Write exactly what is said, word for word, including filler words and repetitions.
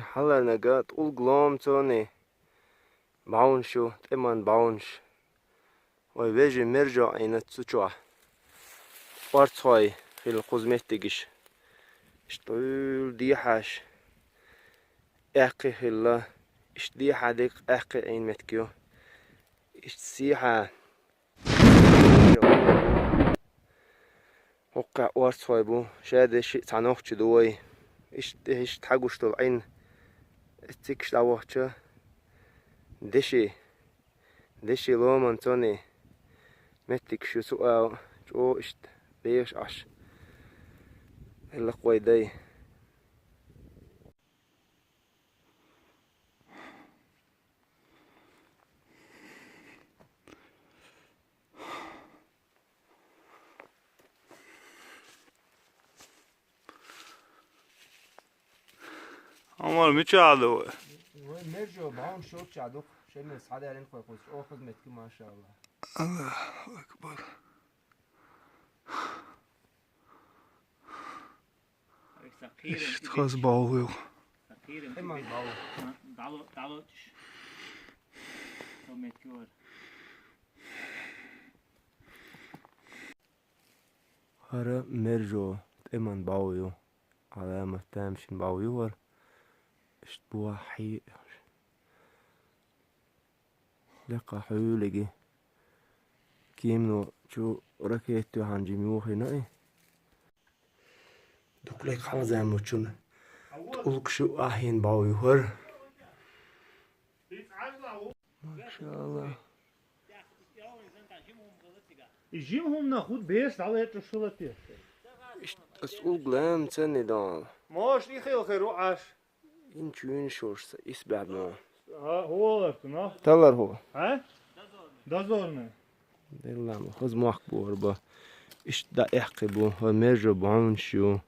Хьаларнага тӀулг лома цони бӀаьвнаш ю, тӀеман бӀаьвнаш. Вай вежарий мержо Ӏийна цу чохь. Орцхой хилла кхуза меттигаш. Иштта гӀуьйла дехьаш, аьккхий хилла. Иштта дехьа дика аьккхий Ӏийна меттиг ю. Иштта сехьа. ХӀокхахь орцхой бу, шадерриш а цхьа нохчи ду вай. Иштта, иштта хьагуш долу Ӏин, цигаш дӀавахча, деши, деши ломан цони меттигаш ю цу ала, чӀогӀа иштта бехаш Ӏаш. Эллакх вай дай. Ӏумар, мичахь ду вай? Вай мержо бӀаьвнаш йолччахь ду-кх, шен мел схьадаьллина кхой кхуза, чӀогӀа хаза меттиг ю, машалла. Аллаху акбар. Иштта хаза бӀов ю. Тхиман бӀов. ХӀара мержо тӀеман бӀов ю. Ӏаламат тамашийна бӀов ю хӀара. Иштта бохьий. Лекха хьуьлиги. Кемано чу ракета тоьхна жима юхийна и. Дукха лекха хьалха заманчун тӀулгаш ю, ахьен бӀов ю хӀара. Машалла. И жима хӀуманах хӀу бераш дӀалечӀуш хила те? Иштта ас улг лаьмна ца ни дала. Моша и хила хир ву Ӏаш. Ин чуьйна шуьш са исбаьхьа бан. А, хӀу валар цунах? Талар хӀу? А? Дозорный. Делла ма хаза мохк бу хӀара бан. Иштта дӀа аьккхий бу, хӀара мержо бӀаьвнаш ю.